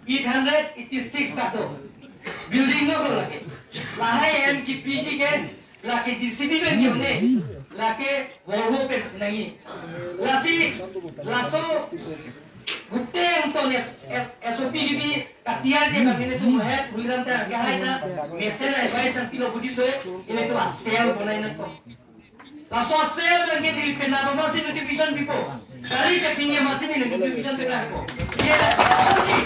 886 tato building no ko lake lahai M ki PG ke lake GCB ben ki lake Volvo pen sinangi lasi laso Gupte तो SOP gibi katia je bangene tu mohe huliram ta gahai ta message advice ta kilo buji soe ile to sel bonai na ko laso sel bange dil pe na ba masi notification bipo kali ke pinge masi ni notification pe na ko ye lake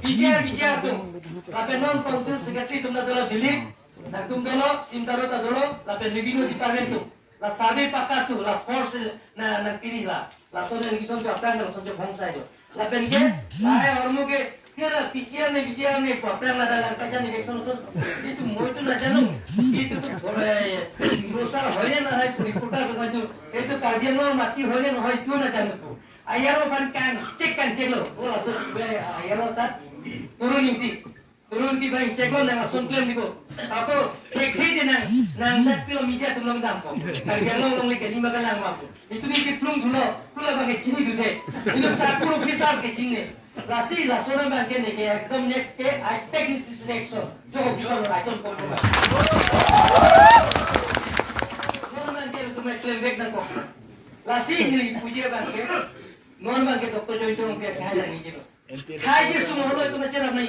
Bijoy Bijoy tu lape non council secretary tumna dolo Dilip na tum dolo simdaro ta dolo lape revenue department tu la survey pakka tu la force na na kiri la la sone irrigation tu apang la sonje bong sai la penke la hormo ke kera পিচিআর নে বিচিআর নে আপনার না দালান কাজা election সব এইটো মইতো নাজানো এইটো তো গ্রোসার হয় না হয় রিপোর্টার হয়তো এইটো কাৰ্বি আংলঙৰ মাটি হয় নে নহয় এইটোও নাজানো। আয়াৰো পান কাং চেক কাং চেক লো ও লাসো আয়াৰো তাত তরুণ ইউটি তরুণ কি ভাই চেক না আসন ক্লেম দিব ako kek de nang nang dat pilo media tulong dam ko karbi anglong long le kani magal lang ma itu ni plung thulo pula ba ke chini duthe itu circle officers ke chini lasi lasona ba ke ne ke ekdom next ke I take this action jo officer I don't compromise non man ke tumai claim back na ko lasi ni puje ba ke non man ke doctor joint ke kha jani je খাই যে হলো তোমার চেনা নাই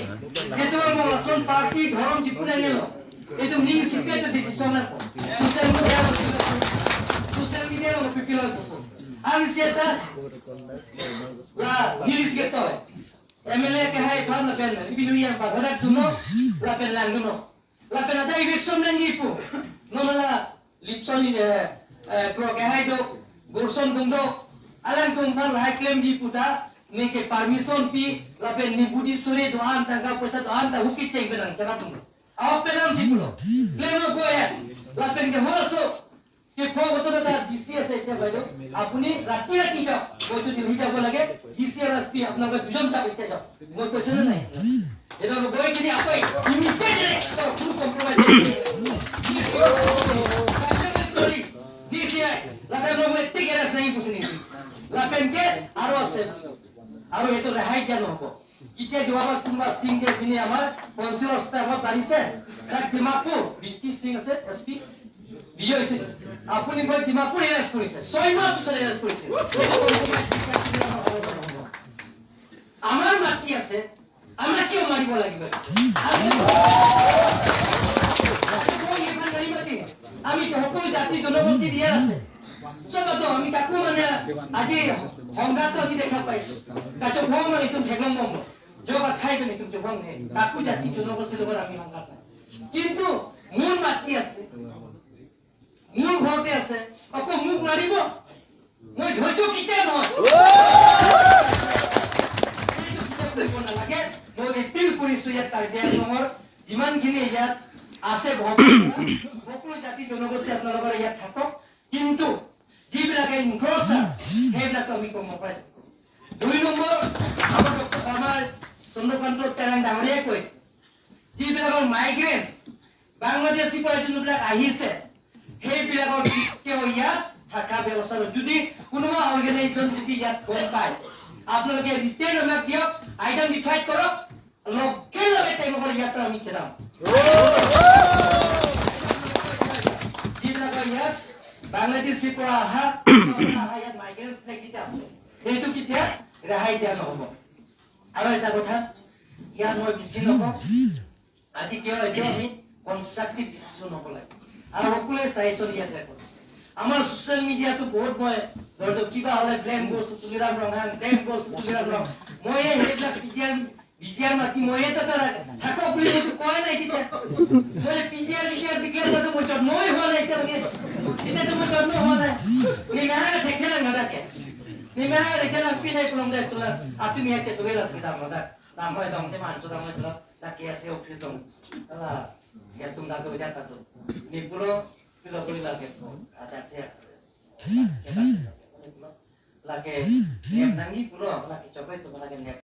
এই তোমার malasana party ধরম জিপুনে গেল এই তো নিং সিক্রেট ডিসিশন না সোশ্যাল মিডিয়া সোশ্যাল মিডিয়া লো পিপিল আমি সেটা লা নিলিস কে তো এমএলএ কে হাই ফান না পেন রিভিউ ইয়ান পা ঘরা তুনো লা পেন লাং দুনো লা পেন দা ইলেকশন নাং ইপু নলা Lipson pro K high do গোরসন দুndo alang tum phan la claim gi puta ni ke permission pi la pen ni budi sore dohan tangka পয়সা dohan ta huki check benang chara tum aw penam jipulo claim go ya la pen ke hoso ke ফো গত ta DC আছে এতিয়া বাইদেউ আপুনি ৰাতি ৰাতি যাওক মইতো দিল্লী যাব লাগে ডিসি আৰু এসপি আপোনালোকে দুজন যাব এতিয়া যাওক মই কৈছে নে নাই এটা গৈ কিনি আকৌ ইমিডিয়েট ফুল কম্প্ৰমাইজ ডিসি লাপেন মই টিক এৰাছ নাই পুছিনি লাপেনকে আৰু আছে আৰু সেইটো ৰেহাই দিয়া নহ'ব। এতিয়া যোৱাবাৰ কোনোবা সিং যে পিনে আমাৰ কাউন্সিলৰ ষ্টাফত আহিছে তাক ডিমাপুৰ বিকি সিং আছে এছ পি বিজয় সিং আপুনি গৈ ডিমাপুৰ এৰেষ্ট কৰিছে 6 মাহ পিছত এৰেষ্ট কৰিছে। আমাৰ মাটি আছে আমাক কিয় মাৰিব লাগিব? আমি সকলো জাতি জনগোষ্ঠীৰ ইয়াত আছে চবতো আমি কাকো মানে আজি সংঘাতটো আমি দেখা পাইছো কাচো ভং মানে তুমি ঠেকলং বম যোগা খাই পিনে তুমি ভং হে কাকো জাতি জনগোষ্ঠীৰ লগত আমি সংঘাত নাই। কিন্তু মোৰ মাটি আছে মোৰ ঘৰতে আছে আকৌ মোক মাৰিব মই ধৈৰ্য কেতিয়া নহয় কৰিব নালাগে। মই এপিল কৰিছো ইয়াত কাৰ্বি আংলঙৰ যিমানখিনি ইয়াত আছে সকলো জাতি জনগোষ্ঠী আপোনালোকৰ ইয়াত থাকক কিন্তু যিবিলাকে ইনক্ৰচাৰ সেইবিলাকো আমি কম্প্ৰমাইজ কৰোঁ। 2 নম্বৰ আমাৰ চন্দ্ৰকান্ত তেৰাং ডাঙৰীয়াই কৈছে যিবিলাকৰ মাইগ্ৰেণ্ট বাংলাদেশী পৰা যোনবিলাক আহিছে সেইবিলাকৰ কেতিয়াও ইয়াত থকা ব্যৱস্থা যদি কোনোবা অৰ্গেনাইজেশ্যন যদি ইয়াত গম পায় আপোনালোকে ৰিটেইন আমাক দিয়ক আইডেণ্টিফাই কৰক লগে লগে তেওঁলোকৰ ইয়াত আমি খেদাম। যিবিলাকৰ ইয়াত বাংলাদেশীৰ পৰা অহা ইয়াত মাইগ্ৰেণ্টছ কেইটা আছে সেইটো কেতিয়া ৰেহাই দিয়া নহ'ব। আৰু এটা কথা ইয়াত মই বেছি নকওঁ আজি কিয় এইটো আমি কনষ্ট্ৰাক্টিভ ডিচিশ্যন হ'ব লাগে আৰু সকলোৱে চাইছোঁ ইয়াত দেখোন আমাৰ ছ'চিয়েল মিডিয়াটো বহুত মই ধৰক কিবা হ'লে ব্লেম কৰিছো তুলিৰাম ৰংহাং ব্লেম কৰিছো তুলিৰাম ৰং মই সেইবিলাক বিজিআৰ মাতি ময়ে তাতে থাকক বুলি মইতো কোৱা নাই তেতিয়া মই পিজিআৰ বিজিআৰ ডিক্লেয়াৰ কৰাটো মই জন্মই হোৱা নাই এতিয়ালৈকে এতিয়াতো মই জন্ম হোৱা নাই নিমাহাকে থেখেলা নাদাকে নিমাহাকে থেখেলা পিনাই পুলং দে তোলা আপুনি ইয়াতে দুবেল আছে দাম দাদা দাম হয় দং দে মানুহ দাম হয় তোলা তাকে আছে অফিস দং দাদা ইয়াত তুমি দাদু বিদ্যা তাতো নিপুলো পিলো কৰি লাগে আছে লাগে নেপ নাঙি পুলো লাগে চবে তোমালোকে নেপ।